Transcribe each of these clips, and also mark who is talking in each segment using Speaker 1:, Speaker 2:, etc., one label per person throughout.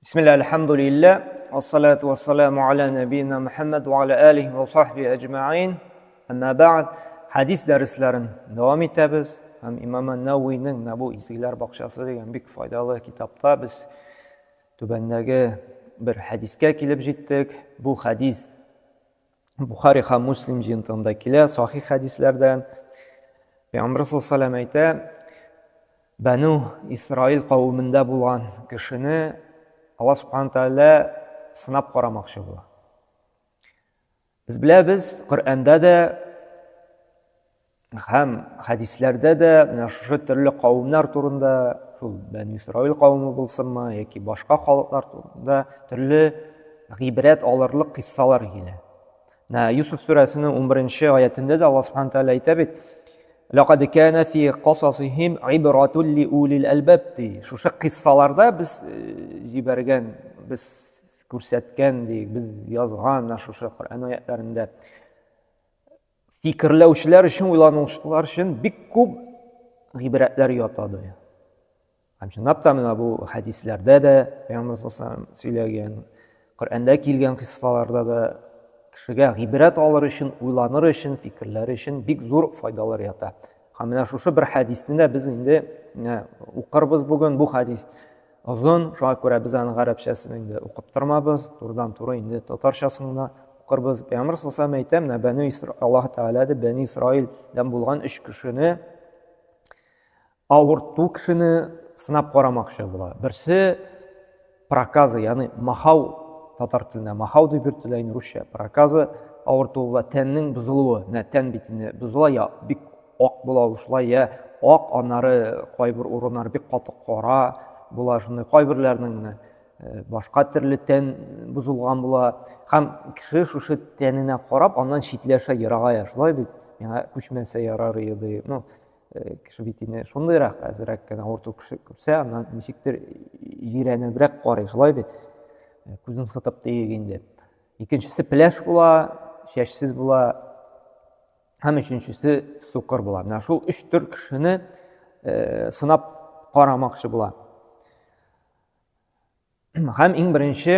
Speaker 1: Бисмилла, альхамдулилля, вассалату вассаламу аля нәбиина Мухаммад ва аля алихи ва сахби әҗмәгыйн. Әмма бәгъд, хәдис дәресләрен дәвам итәбез. Һәм Имам Нәвиның менә бу Изгеләр бакчасы дигән бик файдалы китапта без түбәндәге бер хәдискә килеп җиттек. Бу хәдис Бухари һәм Муслим җыентыгында килә, сахих хәдисләрдән. Пәйгамбер саллаллаху әйтә, Бәну Исраил кавемендә булган кешене Алла субхана тәгалә сынап карамакчы була. Без беләбез, Коръәндә дә һәм хәдисләрдә дә менә шушы төрле кавемнәр турында, шул Бәни Исраил кавеме булсынмы яки башка халыклар турында төрле гыйбрәт алырлык кыйссалар килә. Менә Юсуф сүрәсенең 11 аятендә дә Аллаһ субхана тәгалә әйтә бит: Лақад кана фи касасихим ибратун ли улил албаб ди. Шушы кыйссаларда без җибәргән, без күрсәткән ди, без язган менә шушы Коръән аятларында фикерләүчеләр өчен, уйланучылар өчен бик күп гыйбрәтләр ята ди. Һәм чынлап та менә бу хәдисләрдә дә Пәйгамбер саллаллаху сөйләгән, Коръәндә килгән кыйссаларда да кешегә гыйбрәт алыр өчен, уйланыр өчен, фикерләр өчен бик зур файдалар ята. Һәм менә шушы бер хәдисне дә без инде укырбыз бүген. Бу хәдис озын, шуңа күрә без аның гарәпчәсен инде укып тормабыз, турыдан-туры инде татарчасын гына укырбыз. Пәйгамбер саллаллаху әйтә, менә Бәни Исра... Аллаһ Тәгалә дип Бәни Исраилдән булган өч кешене авырту кешене сынап карамакчы була. Берсе проказа, ягъни махау, татар телендә махау дип йөртелә инде русча. Проказа авыртуы була, тәннең бозылуы. Менә тән бит инде бозыла, я бик ак була ул шулай, я ак, аннары кайбер урыннары бик каты кара була, шундый кайберләрнең менә башка төрле тән бозылган була. Һәм кеше шушы тәненә карап, аннан читләшә, ерагая, шулай бит. Миңа күчмәсә ярар иде. Ну, кеше бит инде шундыйрак, әзрәк кенә авырту кеше күрсә, аннан ничектер җирәнебрәк карый, шулай бит. Күзен сытып диек инде. Икенчесе пеләш була, чәчсез була. Һәм өченчесе сукыр була. Менә шул өч төр кешене сынап карамакчы була. Һәм иң беренче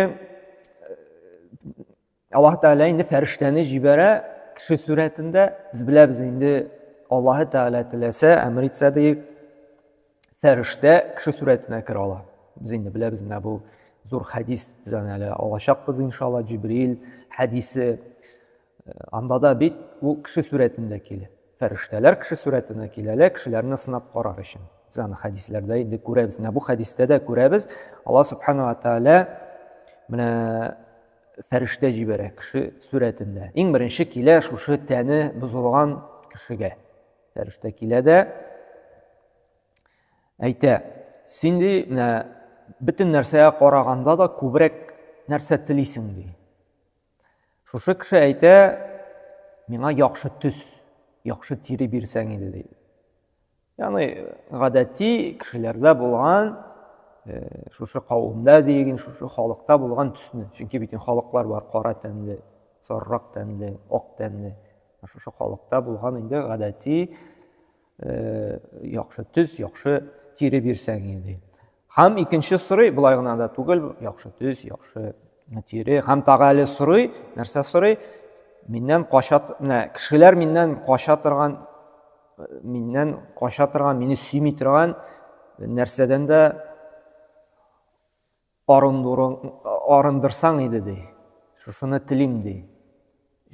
Speaker 1: Аллаһ Тәгалә инде фәрештәне җибәрә кеше сурәтендә. Без беләбез инде Аллаһ Тәгалә теләсә, әмер итсә диек, фәрештә кеше сурәтенә керә ала. Без инде беләбез менә бу зур хәдис, без аны әле алачакбыз иншалла, Җибрил хәдисе. Анда да бит ул кеше сурәтендә килә. Фәрештәләр кеше сурәтенә киләләр, кешеләрне сынап карар өчен. Без аны хәдисләрдә инде күрәбез. Менә бу хәдистә дә күрәбез. Аллаһ субхана ва тааля менә фәрештә җибәрә кеше сурәтендә. Иң беренче килә шушы тәне бозылган кешегә. Фәрештә килә дә әйтә, син ди, менә бөтен нәрсәгә караганда да күбрәк нәрсә телисең ди. Шушы кеше әйтә, миңа яхшы төс, яхшы тире бирсәң иде ди. Ягъни гадәти кешеләрдә булган шушы кавымда диген, шушы халыкта булган төсне. Чөнки бит халыклар бар, кара тәнле, сарырак тәнле, ак тәнле. Шушы халыкта булган инде гадәти яхшы төс, яхшы тире бирсәң инде. Һәм икенче сорый, болай гына да түгел, яхшы төс, яхшы тире. Һәм тагы әле сорый, нәрсә сорый? Миннән кача, менә кешеләр миннән кача торган, миннән кача торган, мине сөйми торган нәрсәдән дә арындырсаң иде ди. Шушыны телим ди.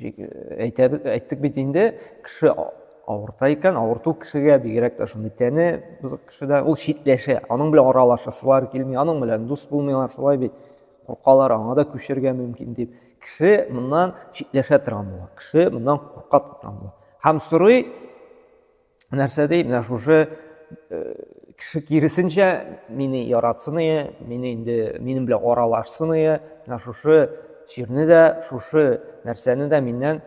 Speaker 1: Әйтәбез, әйттек бит инде, кеше авырта икән, авырту кешегә бигрәк тә шундый тәне бозык кешедә ул читләшә, аның белән аралашасылар килми, аның белән дус булмыйлар, шулай бит. Куркалар, аңа да күчергә мөмкин дип. Кеше моннан читләшә торган була, кеше моннан курка торган була. Һәм сорый, нәрсә ди, менә шушы кеше киресенчә мине яратсын ие, мине инде минем белән аралашсын ие, менә шушы чирне дә, шушы нәрсәне дә миннән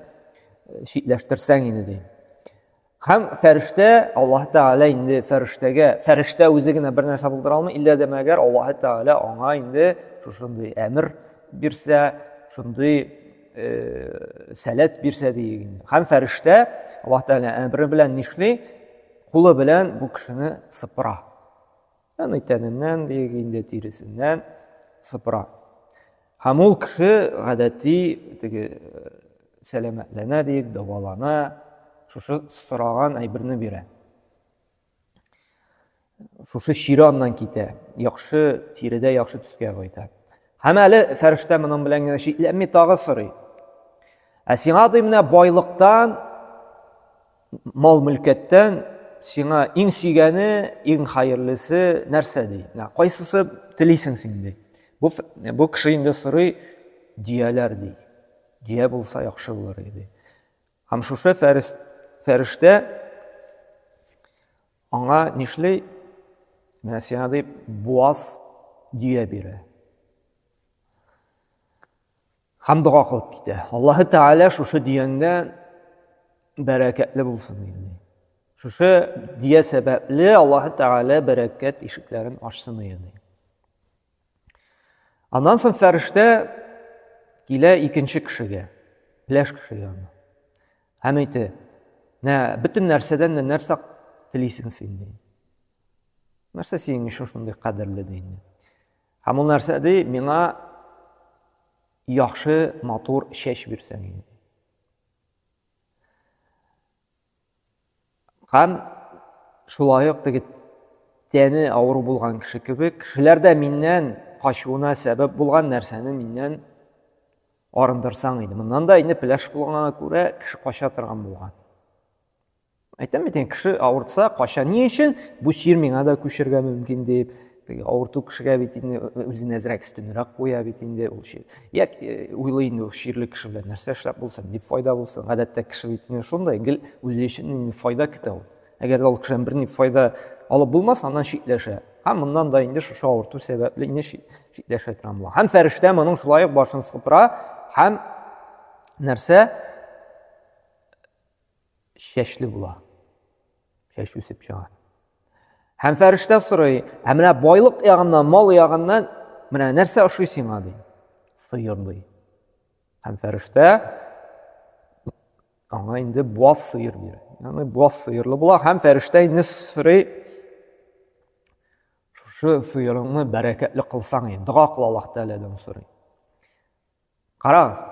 Speaker 1: читләштерсәң инде ди. Һәм фәрештә Аллаһ Тәгалә инде фәрештәгә, фәрештә үзе генә бер нәрсә булдыра алмый, иллә дә мәгәр Аллаһ Тәгалә аңа инде шушындый әмер бирсә, шундый сәләт бирсә диек инде. Һәм фәрештә Аллаһ Тәгалә әмере белән нишли? Кулы белән бу кешене сыпыра. Ягъни тәненнән диек инде, тиресеннән сыпыра. Һәм ул кеше гадәти теге сәламәтләнә диек, дәвалана, шушы сораган әйберне бирә. Шушы чире аннан китә, яхшы тиредә яхшы төскә кайта. Һәм әле фәрештә моның белән генә чикләнми, тагы сорый. Ә сиңа ди менә байлыктан, мал-мөлкәттән сиңа иң сөйгәне, иң хәерлесе нәрсә ди? Менә кайсысы телисең син ди. Бу бу кеше инде сорый, дөяләр ди. Дөя булса яхшы булыр иде. Һәм шушы фәрештә аңа нишли? Менә сиңа дип буаз дөя бирә. Һәм дога кылып китә. Аллаһы Тәгалә шушы дөяңдән бәрәкәтле булсын инде. Шушы дөя сәбәпле Аллаһы Тәгалә бәрәкәт ишекләрен ачсын инде. Аннан соң фәрештә килә икенче кешегә, пеләш кешегә аны. Һәм әйтә, нә, бөтен нәрсәдән дә нәрсә телисең син, ди. Нәрсә синең өчен шундый кадерле, ди инде. Һәм ул нәрсә ди, миңа яхшы, матур чәч бирсәң инде. Һәм шулай ук теге тәне авыру булган кеше кебек, кешеләр дә миннән качуына сәбәп булган нәрсәне миннән арындырсаң иде. Моннан да инде пеләш булганга күрә кеше кача торган булган. Әйтәм бит, кеше авыртса кача. Ни өчен? Бу чир миңа да күчергә мөмкин дип. Теге авырту кешегә бит инде үзен әзрәк өстенрәк куя бит инде ул чир. Я уйлый инде ул чирле кеше белән нәрсә эшләп булсын, ни файда булсын. Гадәттә кеше бит инде шундай, гел үзе өчен инде файда көтә ул. Әгәр дә ул кешедән берни файда алып булмаса, аннан читләшә. Һәм моннан да инде шушы авырту сәбәпле инде читләшә торган була. Һәм фәрештә моның шулай ук башын сыпыра һәм нәрсә чәчле була. Чәч үсеп чыга. Һәм фәрештә сорый, ә менә байлык ягыннан, мал ягыннан менә нәрсә ошый сиңа ди. Сыер ди. Һәм фәрештә аңа инде буаз сыер бирә. Ягъни буаз сыерлы була һәм фәрештә инде сорый, шушы сыерыңны бәрәкәтле кылсаң инде, дога кыл Аллаһ Тәгаләдән сорый. Карагыз,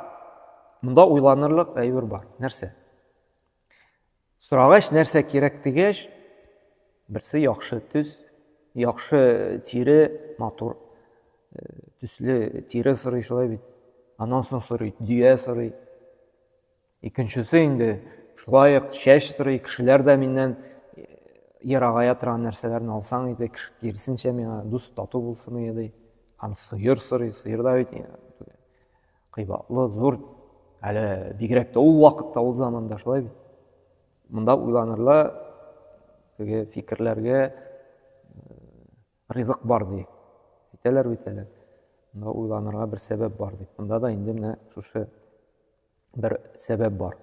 Speaker 1: монда уйланырлык әйбер бар. Нәрсә? Сорагач, нәрсә кирәк дигәч, берсе яхшы төс, яхшы тире, матур э, төсле тире сорый, шулай бит. Аннан соң сорый, дөя сорый. Икенчесе инде шулай ук чәч сорый, кешеләр дә миннән э, ерагая торган нәрсәләрне алсаң иде, кеше киресенчә миңа дус тату булсын иде. Һәм сыер сорый, сыер да бит кыйбатлы, зур. Әле бигрәк тә ул вакытта, ул заманда шулай бит. Монда уйланырлык теге фикерләргә э, ризык бар ди. Әйтәләр бит әле. Монда уйланырга бер сәбәп бар дип. Монда да инде менә шушы бер сәбәп бар.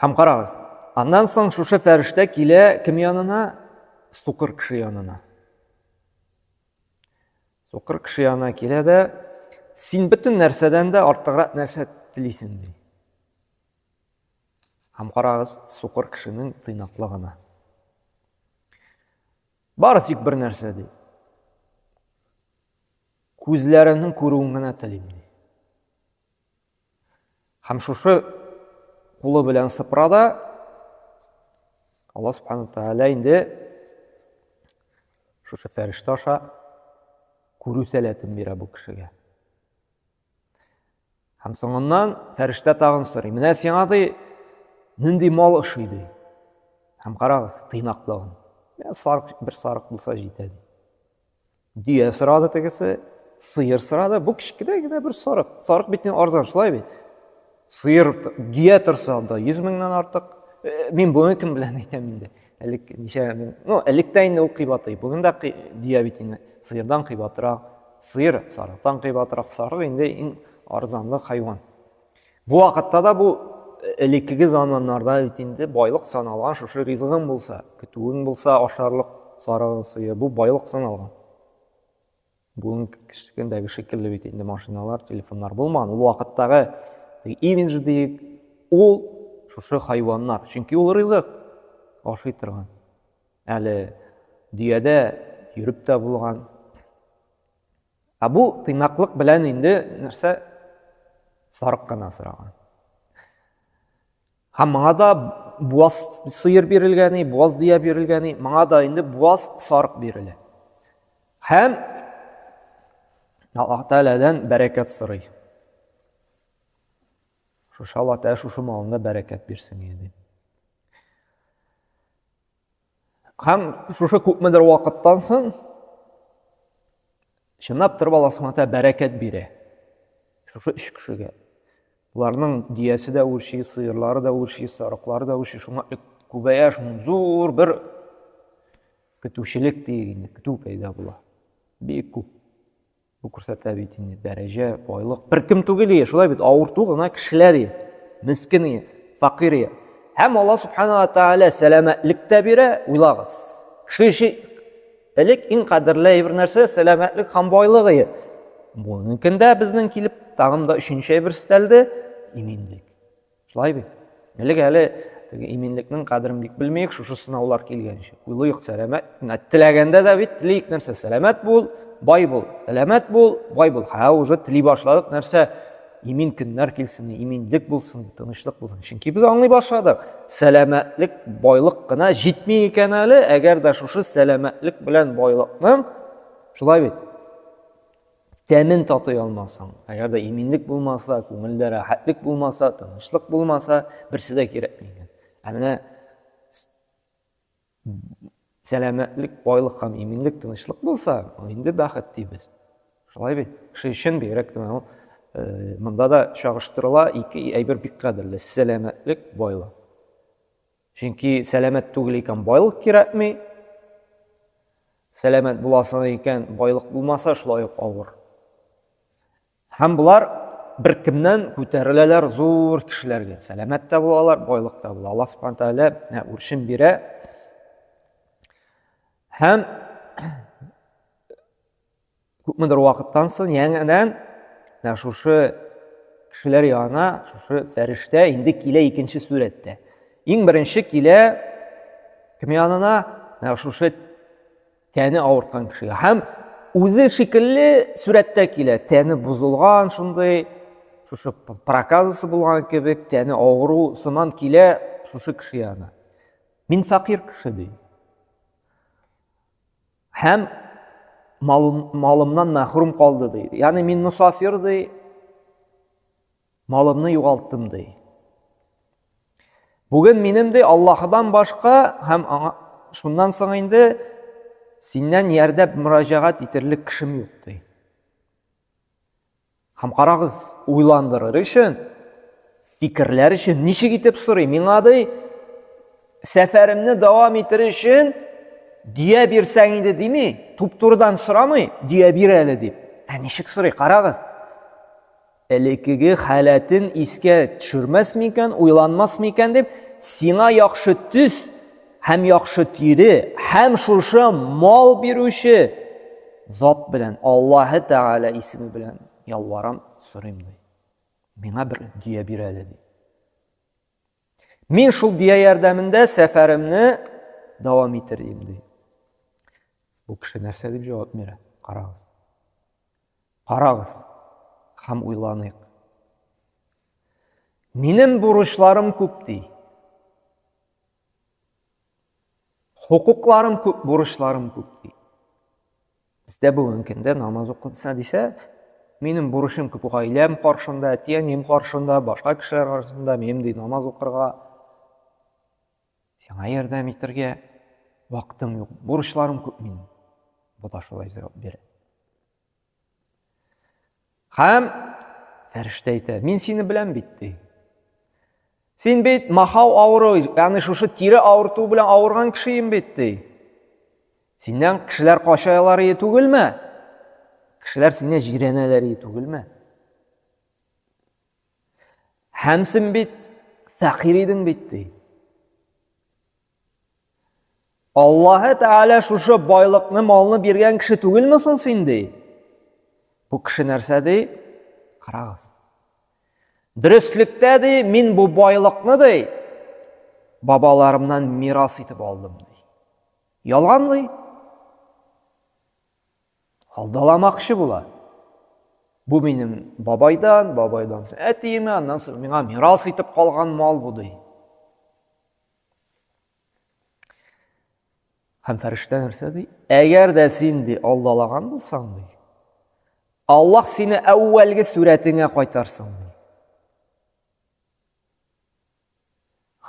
Speaker 1: Һәм карагыз, аннан соң шушы фәрештә килә кем янына? Сукыр кеше янына. Сукыр кеше янына килә дә, син бөтен нәрсәдән дә артыграк нәрсә телисең ди. Һәм карагыз, сукыр кешенең тыйнаклыгына. Бары тик бер нәрсә ди. Күзләреңнең күрүен генә телим ди. Һәм шушы кулы белән сыпыра да Алла субхану тааля инде шушы фәрештә аша күрү сәләтен бирә бу кешегә. Һәм соңыннан фәрештә тагын сорый. Менә сиңа ди, нинди мал ошый ди. Һәм карагыз, тыйнаклыгын. Менә сарык, бер сарык булса җитә ди. Дөя сорады тегесе, сыер сорады. Бу кечкенә генә бер сарык. Сарык бит инде арзан, шулай бит. Сыер, дөя торса анда 100 меңнән артык. Э, мин бүгенге көн белән әйтәм инде. Элек ничә мең, ну, элек тә инде ул кыйбатый. Бүген дә дөя бит инде сыердан кыйбатрак. Сыер сарыктан кыйбатрак. Сарык инде иң арзанлы хайван. Бу вакытта да бу э, элеккеге заманнарда бит инде байлык саналган шушы ризыгың булса, көтүең булса, ашарлык сарыгың сыер, бу байлык саналган. Бүгенге көндәге шикелле бит инде машиналар, телефоннар булмаган. Ул вакыттагы имидж диек, ул шушы хайваннар. Чөнки ул ризык ашый торган. Әле дөядә йөреп тә булган. Ә бу тыйнаклык белән инде нәрсә сарык кына сораган. Һәм моңа да буаз сыер бирелгән, буаз дөя бирелгән, моңа да инде буаз сарык бирелә. Һәм Аллаһ Тәгаләдән бәрәкәт сорый. Шушы Аллаһ Тәгалә шушы малында бәрәкәт бирсен иде. Һәм шушы күпмедер вакыттан соң чынлап торып Аллаһ Субхану тәгалә бәрәкәт бирә. Шушы өч кешегә. Буларның диясе дә үрчи, сыерлары да үрчи, сарыклары да үрчи, шуңа күбәя, шуның зур бер көтүчелек диек инде, көтү пәйда була. Бик күп. Бу күрсәтә бит инде дәрәҗә, байлык. Бер кем түгел ие, шулай бит, авырту гына кешеләр ие, мискин ие, факир ие. Һәм Алла субхана ва тааля сәламәтлек тә бирә, уйлагыз. Кеше өчен элек иң кадерле бер нәрсә сәламәтлек һәм байлык ие. Бүгенге көндә безнең килеп тагын да өченче әйбер өстәлде, иминлек. Шулай бит. Элек әле теге иминлекнең кадерен бик белмиек, шушы сынаулар килгәнче. Уйлыйк, сәламәт. Менә теләгәндә дә бит телик нәрсә, сәламәт бул, бай бул. Сәламәт бул, бай бул. Һә, уже тели башладык нәрсә, имин көннәр килсен, иминлек булсын, тынычлык булсын. Чөнки без аңлый башладык, сәламәтлек, байлык кына җитми икән әле, әгәр дә шушы сәламәтлек белән байлыкның, шулай бит, тәмен татый алмасаң, әгәр дә иминлек булмаса, күңелдә рәхәтлек булмаса, тынычлык булмаса, берсе дә кирәкми икән. Ә менә сәламәтлек, байлык һәм иминлек, тынычлык булса, инде бәхет дибез. Шулай бит? Кеше өчен бигрәк тә ул э, монда да чагыштырыла ике әйбер бик кадерле: сәламәтлек, байлык. Чөнки сәламәт түгел икән, байлык кирәкми. Сәламәт буласың икән, байлык булмаса, шулай ук авыр. Һәм болар бер кемнән күтәреләләр зур кешеләргә. Сәламәт тә булалар, байлык та була. Аллаһ субхана тәгалә үрчен бирә. Һәм Күпмедер вакыттан соң яңадан менә шушы кешеләр янына шушы фәрештә инде килә икенче сурәттә. Иң беренче килә кем янына? Менә шушы тәне авырткан кешегә. Һәм үзе шикелле сурәттә килә. Тәне бозылган шундый, шушы проказасы булган кебек, тәне авыру сыман килә шушы кеше янына. Мин фәкыйрь кеше ди. Һәм малымнан мәхрүм калды ди. Ягъни мин мусафир ди, малымны югалттым ди. Бүген минем ди Аллаһыдан башка һәм аңа шуннан соң инде синнән ярдәм мөрәҗәгать итерлек кешем юк ди. Һәм карагыз, уйландырыр өчен, фикерләр өчен ничек итеп сорый? Миңа ди, сәфәремне дәвам итер өчен дөя бирсәң иде дими, туп-турыдан сорамый, дөя бир әле дип. Ә ничек сорый? Карагыз. Элеккеге халәтен искә төшермәс микән, уйланмас микән дип, сиңа яхшы төс һәм яхшы тире һәм шушы мал бирүче зат белән Аллаһы Тәгалә исеме белән ялварам, сорыйм ди. Миңа бер дөя бир әле ди. Мин шул дөя ярдәмендә сәфәремне дәвам итер идем ди. Бу кеше нәрсә дип җавап бирә? Карагыз. Карагыз һәм уйланыйк. Минем бурычларым күп ди. Хокукларым күп, бурычларым күп ди. Бездә бүгенге көндә намаз укылса дисә, минем бурычым күп гаиләм каршында, әти-әнием каршында, башка кешеләр каршында, минем ди намаз укырга, сиңа ярдәм итәргә вакытым юк, бурычларым күп минем. Бу да шулай җавап бирә. Һәм фәрештә әйтә, мин сине беләм бит, ди. Син бит махау авыру, ягъни шушы тире авырту белән авырган кешеем бит, ди. Синнән кешеләр качалар ие түгелме? Кешеләр синнән җирәнәләр ие түгелме? Һәм син бит фәкыйрь идең бит, ди. Аллаһы Тәгалә шушы байлыкны, малны биргән кеше түгелме соң син ди? Бу кеше нәрсә ди? Карагыз. Дөреслектә ди, мин бу байлыкны ди, бабаларымнан мирас итеп алдым ди. Ялган ди. Алдаламакчы була. Бу минем бабайдан, бабайдан соң әтиемә, аннан соң миңа мирас итеп калган мал бу ди. Һәм фәрештә нәрсә ди? Әгәр дә син ди алдалаган булсаң ди, Аллаһ сине әүвәлге сурәтеңә кайтарсын ди.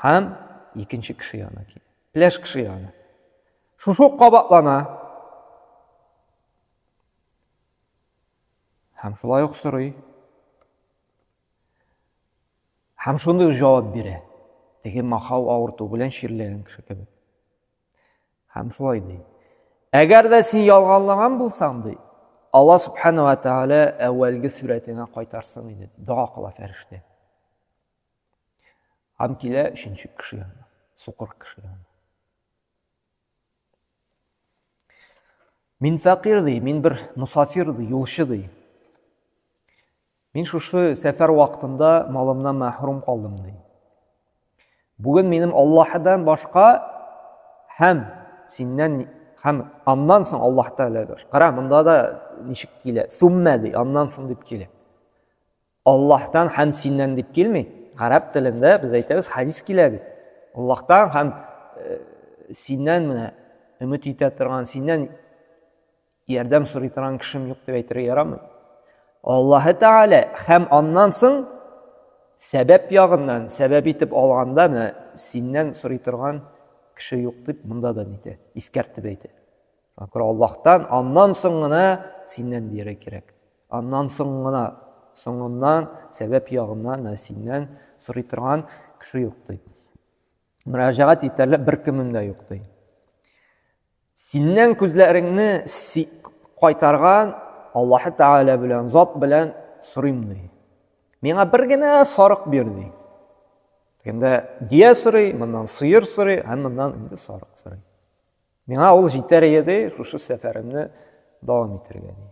Speaker 1: Һәм икенче кеше янына килә. Пляж кеше янына. Шушы ук кабатлана. Һәм шулай ук сорый. Һәм шундый ук җавап бирә. Теге махау авырту белән чирләгән кеше кебек. Һәм шулай ди. Әгәр дә син ялганлаган булсаң, ди, Алла субхана ва тааля әүвәлге сурәтеңә кайтарсын иде. Дога кыла фәрештә. Һәм килә өченче кеше янына, сукыр кеше янына. Мин фәкыйрь ди, мин бер мусафир ди, юлчы ди. Мин шушы сәфәр вакытында малымнан мәхрүм калдым ди. Бүген минем Аллаһыдан башка һәм синнән һәм аннан соң Аллаһ Тәгалә башка. Кара, монда да ничек килә? Суммә ди, аннан соң дип килә. Аллаһтан һәм синнән дип килми. Гарәп телендә без әйтәбез, хадис килә бит. Аллаһтан һәм э, синнән менә өмет итә торган, синнән ярдәм сорый торган кешем юк дип әйтергә ярамый. Аллаһы Тәгалә һәм аннан соң сәбәп ягыннан, сәбәп итеп алганда менә синнән сорый торган кеше юк дип монда да нитә, искәртеп әйтә. Шуңа күрә Аллаһтан аннан соң гына синнән дияргә кирәк. Аннан соң гына, соңыннан, сәбәп ягыннан менә синнән сорый торган кеше юк ди. Мөрәҗәгать итәрлек бер кемем дә юк ди. Синнән күзләреңне кайтарган Аллаһы Тәгалә белән, зат белән сорыйм ди. Миңа бер генә сарык бир ди. Дигәндә дия сорый, моннан сыер сорый, һәм моннан инде сарык сорый. Миңа ул җитәр иде, шушы сәфәремне дәвам итәргә ди.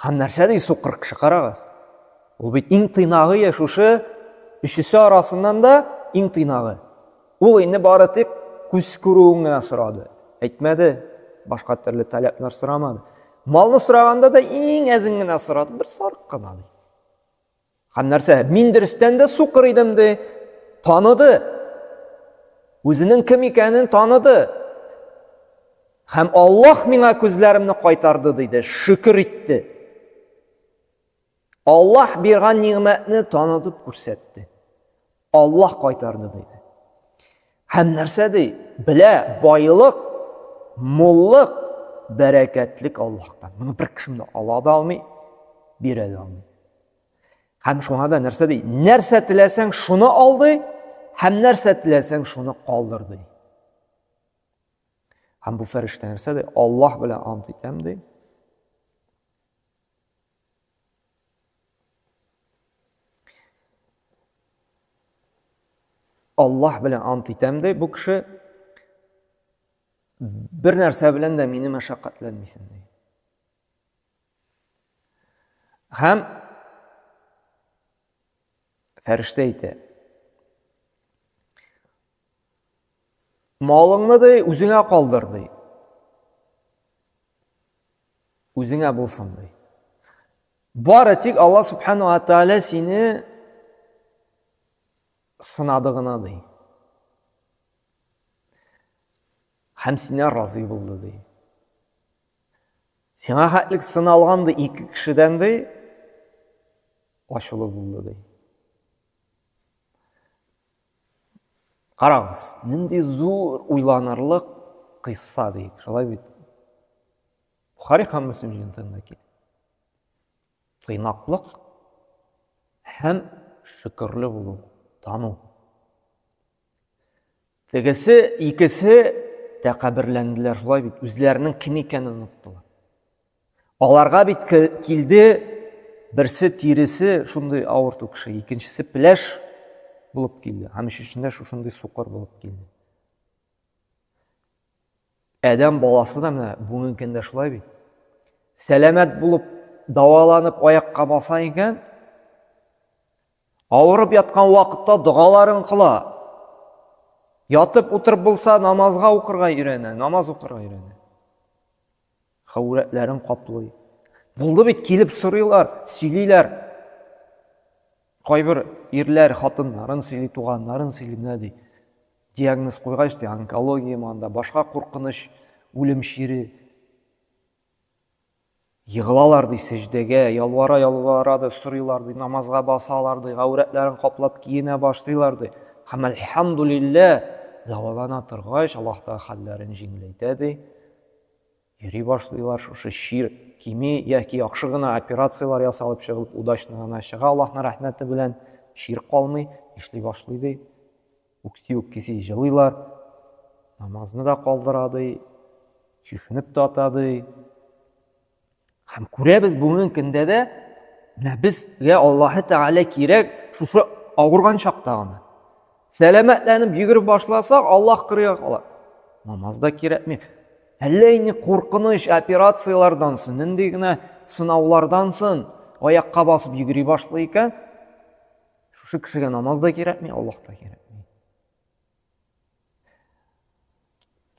Speaker 1: Һәм нәрсә ди сукыр кеше, карагыз. Ул бит иң тыйнагы я шушы өчесе арасыннан да иң тыйнагы. Ул инде бары тик күз күрүен генә сорады. Әйтмәде, башка төрле таләпләр сорамады. Малны сораганда да иң әзен генә сорады, бер сарык кына ди. Һәм нәрсә? Мин дөрестән дә сукыр идем ди. Таныды. Үзенең кем икәнен таныды. Һәм Аллаһ миңа күзләремне кайтарды диде, шөкер итте. Аллаһ биргән нигъмәтне танытып күрсәтте. Аллаһ кайтарды диде. Һәм нәрсә ди? Белә, байлык, муллык, бәрәкәтлек Аллаһтан. Моны бер кешем дә ала да алмый, бирә дә алмый. Һәм шуңа да нәрсә ди? Нәрсә теләсәң, шуны ал ди, һәм нәрсә теләсәң, шуны калдыр ди. Һәм бу фәрештә нәрсә ди? Аллаһ белән ант итәм ди. Аллаһ белән ант итәм ди, бу кеше бер нәрсә белән дә мине мәшәкатьләнмисең ди. Һәм фәрештә әйтә. Малыңны ди, үзеңә калдыр ди. Үзеңә булсын ди. Бары тик Алла субхану ва тааля сине сынады гына ди. Һәм синнән разый булды ди. Сиңа хәтлек сыналган ди ике кешедән ди ачулы булды ди. Карагыз, нинди зур уйланырлык кыйсса ди. Шулай бит. Бухари һәм Мөслим җыентыгында килә. Тыйнаклык һәм шөкерле булу, тану. Тегесе, икесе тәкәбберләнделәр, шулай бит, үзләренең кем икәнен оныттылар. Аларга бит килде берсе тиресе шундый авырту кеше, икенчесе пеләш булып килде, һәм өченчесендә шушындый сукыр булып килде. Адәм баласы да менә бүгенге көндә шулай бит. Сәламәт булып, дәваланып аякка баса икән, Авырып яткан вакытта догаларын кыла. Ятып утырып булса, намазга укырга өйрәнә, намаз укырга өйрәнә. Хәүрәтләрен каплый. Булды бит, килеп сорыйлар, сөйлиләр. Кайбер ирләр хатыннарын сөйли, туганнарын сөйли, менә ди. Диагноз куйгач, ди, онкология анда, башка куркыныч үлем чире. Егылалар ди сәҗдәгә, ялвара-ялвара да сорыйлар ди, намазга басалар ди, гаурәтләрен каплап киенә башлыйлар ди. Һәм әлхәмдулиллә, дәвалана торгач, Аллаһ Тәгалә хәлләрен җиңеләйтә ди. Йөри башлыйлар, шушы чир кими яки яхшы гына операцияләр ясалып чыгып, удачно гына чыга Аллаһның рәхмәте белән, чир калмый, эшли башлый ди. Үкси-үкси җылыйлар, намазны да калдыра ди, чишенеп тә ата ди. Һәм күрәбез бүгенге көндә дә, менә безгә Аллаһы Тәгалә кирәк шушы авырган чакта гына. Сәламәтләнеп йөгереп башласак, Аллаһ кырыйга кала. Намаз да кирәкми. Әллә инде куркыныч операцияләрдән соң, нинди генә сынаулардан соң аякка басып йөгери башлый икән, Шушы кешегә намаз да кирәкми, Аллаһ та кирәкми.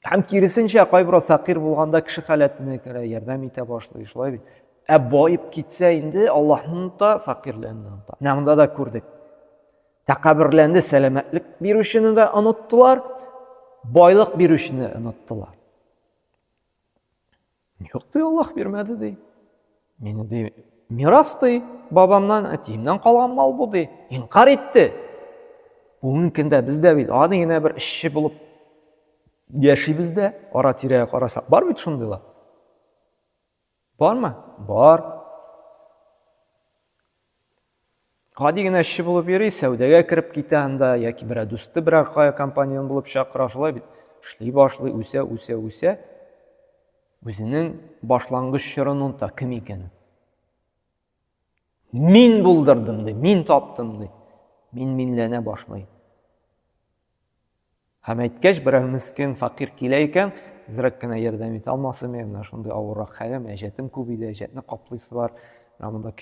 Speaker 1: Һәм киресенчә, кайбер фәкыйрь булганда кеше халәтенә керә, ярдәм итә башлый, шулай бит. Ә баеп китсә инде Аллаһны оныта, фәкыйрьләрне оныта. Менә монда да күрдек. Тәкәбберләнде, сәламәтлек бирүчене дә оныттылар, байлык бирүчене оныттылар. Юк ди, Аллаһ бирмәде ди. Мине ди, мирас ди, бабамнан, әтиемнән калган мал бу ди. Инкар итте. Бүгенге көндә без дә бит гади генә бер эшче булып яшибез дә, ара-тирәгә карасак, бар бит шундыйлар. Бармы? Бар. Гади генә эшче булып йөри, сәүдәгә кереп китә анда, яки берәр дусты берәр кая компаньон булып чакыра, шулай бит. Эшли башлый, үсә, үсә, үсә. Үзенең башлангыч чорын оныта, кем икәнен. Мин булдырдым ди, мин таптым ди. Мин минләнә башлый. Һәм әйткәч, берәр мескен фәкыйрь килә икән, әзрәк кенә ярдәм итә алмасам, менә шундый авыррак хәлем, әҗәтем күп иде, әҗәтне каплыйсы бар. Менә монда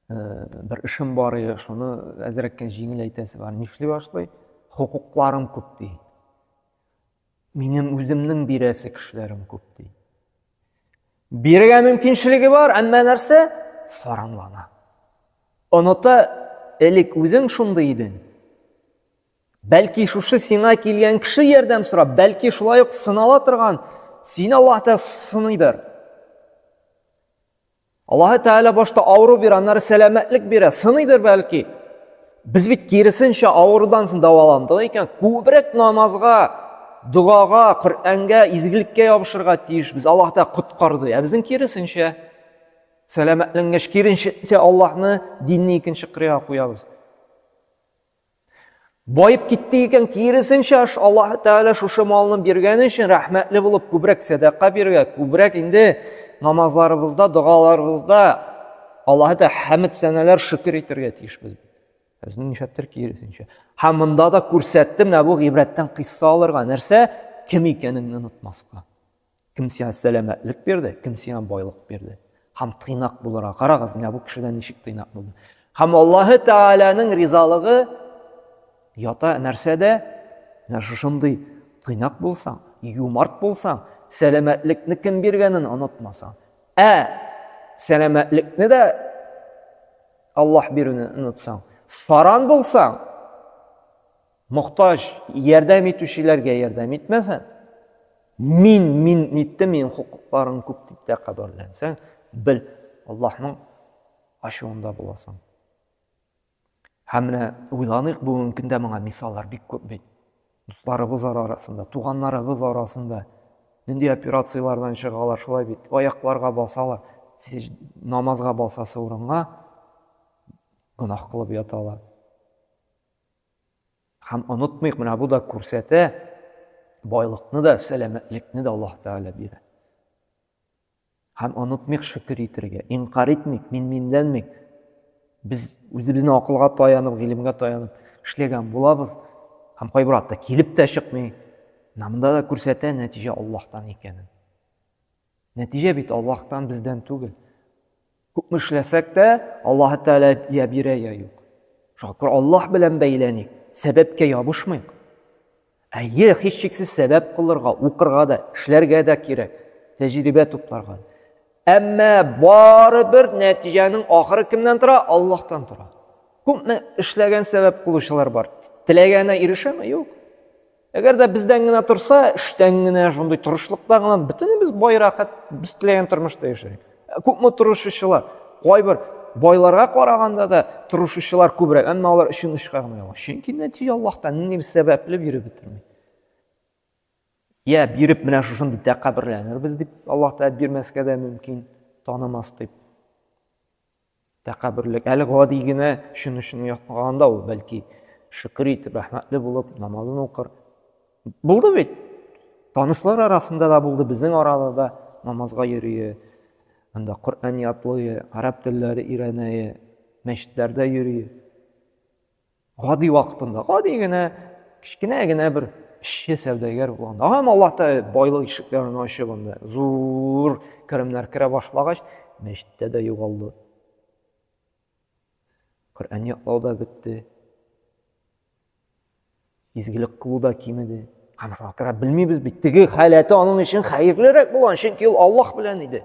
Speaker 1: бер эшем бар иде, шуны әзрәк кенә җиңел әйтәсе бар. Нишли башлый? Хокукларым күп ди. Минем үземнең бирәсе кешеләрем күп ди. Бирергә мөмкинчелеге бар, әмма нәрсә? Саранлана. Оныта, элек үзең шундый идең. Бәлки шушы сиңа килгән кеше ярдәм сорап, бәлки шулай ук сынала торган, сине Аллаһ та сыныйдыр. Аллаһ Тәгалә башта авыру бирә, аннары сәламәтлек бирә, сыныйдыр бәлки. Без бит киресенчә авырудан соң дәваландык икән, күбрәк намазга, догага, Коръәнгә, изгелеккә ябышырга тиешбез. Аллаһ та коткарды. Ә безнең киресенчә сәламәтләнгәч, киресенчә Аллаһны, динне икенче кырыйга куябыз. Баеп китте икән, киресенчә, Аллаһ Тәгалә шушы малны биргән өчен рәхмәтле булып күбрәк сәдака бирергә, күбрәк инде намазларыбызда, догаларыбызда Аллаһ Тәгалә хәмд сәнәләр шөкер итәргә тиешбез. Безнең нишләптер киресенчә. Һәм монда да күрсәтте менә бу гыйбрәттән кыйсса алырга. Нәрсә? Кем икәнеңне онытмаска. Кем сиңа сәламәтлек бирде, кем сиңа байлык бирде. Һәм тыйнак булырга. Карагыз, менә бу кешедән ничек тыйнак булды. Һәм Аллаһы Тәгаләнең ризалыгы ята нәрсәдә? Менә шушындый тыйнак булсаң, юмарт булсаң, сәламәтлекне кем биргәнен онытмасаң. Ә сәламәтлекне дә Аллаһ бирүне онытсаң, саран булсаң, Мохтаҗ, ярдәм итүчеләргә ярдәм итмәсәң, мин, мин ниттем, минем хокукларым күп дип тәкәбберләнсәң, бел, Аллаһның ачуында буласың. Һәм менә уйланыйк, бүгенге көндә моңа мисаллар бик күп бит. Дусларыбыз арасында, туганнарыбыз арасында нинди операцияләрдән чыгалар, шулай бит, аякларга басалар, намазга басасы урынга гөнаһ кылып яталар. Һәм онытмыйк, менә бу да күрсәтә, байлыкны да, сәламәтлекне дә Аллаһ Тәгалә бирә. Һәм онытмыйк шөкер итергә, инкар итмик, мин-минләнмик. Без үзебезнең акылга таянып, гыйлемгә таянып эшләгән булабыз. Һәм кайбер вакытта килеп тә чыкмый. Менә монда да күрсәтә нәтиҗә Аллаһтан икәнен. Нәтиҗә бит Аллаһтан, бездән түгел. Күпме эшләсәк тә, Аллаһ Тәгалә я бирә, я юк. Шуңа күрә Аллаһ белән бәйләник, сәбәпкә ябышмыйк. Әйе, һичшиксез сәбәп кылырга, укырга да, эшләргә дә кирәк, тәҗрибә тупларга. Әмма барыбер нәтиҗәнең ахыры кемнән тора? Аллаһтан тора. Күпме эшләгән сәбәп кылучылар бар. Теләгәненә ирешәме? Юк. Әгәр дә бездән генә торса, эштән генә, шундый тырышлыкта гына бөтенебез бай рәхәт, без теләгән тормышта яшәр. Күпме тырышучылар, кайбер байларга караганда да тырышучылар күбрәк, әмма алар өчен очка гына яла. Чөнки нәтиҗә Аллаһтан ни сәбәпле биреп бетерми. Я биреп менә шушындый тәкәбберләнербез дип Аллаһ Тәгалә бирмәскә дә мөмкин, танымас дип. Тәкәбберлек әле гади генә шуны өчен ятканда ул бәлки шөкер итеп, рәхмәтле булып намазын укыр. Булды бит. Танышлар арасында да булды, безнең арада да намазга йөри, анда Коръән ятлый, гарәп телләре өйрәнә, мәчетләрдә йөри. Гади вакытында, гади генә, кечкенә генә бер эшче сәүдәгәр булган. Һәм Аллаһ Тәгалә байлык ишекләрен ачып анда зур керемнәр керә башлагач, мәчеттә дә югалды. Коръән ятлау да бетте. Изгелек кылу да кимеде. Һәм шуңа күрә белмибез бит, теге халәте аның өчен хәерлерәк булган, чөнки ул Аллаһ белән иде.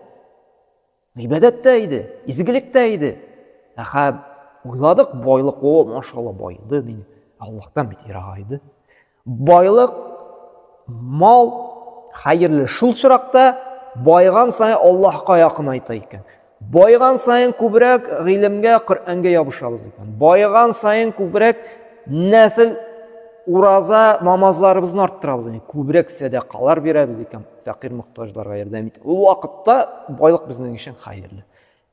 Speaker 1: Гыйбадәттә иде, изгелектә иде. Әхә уйладык, байлык, о, машалла, баеды, мин Аллаһтан бит ерагайды. Байлык, мал хәерле. Шул чиракта байган саен Аллаһка якынайта икән. Байган саен күбрәк гыйлемгә, Коръәнгә ябышабыз икән. Байган саен күбрәк нәфел ураза намазларыбызны арттырабыз, ягъни күбрәк сәдакалар бирәбез икән, фәкыйрь мохтаҗларга ярдәм итеп. Ул вакытта байлык безнең өчен хәерле.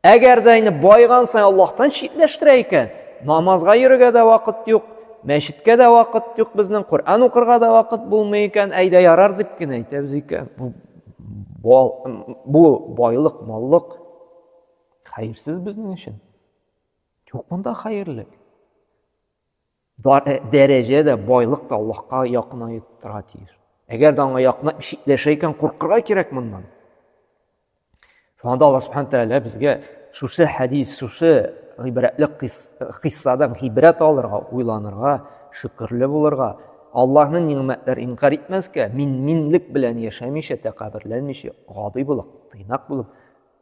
Speaker 1: Әгәр дә инде байган саен Аллаһтан читләштерә икән, намазга йөрергә дә вакыт юк, мәчеткә дә вакыт юк безнең, Коръән укырга да вакыт булмый икән, әйдә ярар дип кенә әйтәбез икән. Бу бу байлык, маллык хәерсез безнең өчен. Юк монда хәерлек. Дәрәҗә дә, байлык та Аллаһка якынайтырга тиеш. Әгәр дә аңа якынайып читләшә икән, куркырга кирәк моннан. Шуңа да Аллаһ Субхану Тәгалә безгә шушы хәдис, шушы гыйбрәтле кыйссадан гыйбрәт алырга, уйланырга, шөкерле булырга, Аллаһның нигъмәтләрен инкар итмәскә, мин-минлек белән яшәмичә, тәкәбберләнмичә, гади булып, тыйнак булып,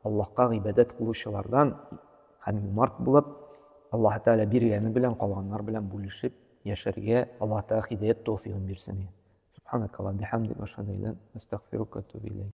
Speaker 1: Аллаһка гыйбадәт кылучылардан һәм юмарт булып, Аллаһ Тәгалә биргәне белән калганнар белән бүлешеп яшәргә Аллаһ Тәгалә һидәят тәүфигын бирсен. Субханакаллаһ бихамдик ва ашһаду ан ла илаһа илля анта астагфирука ва атубу иләйк.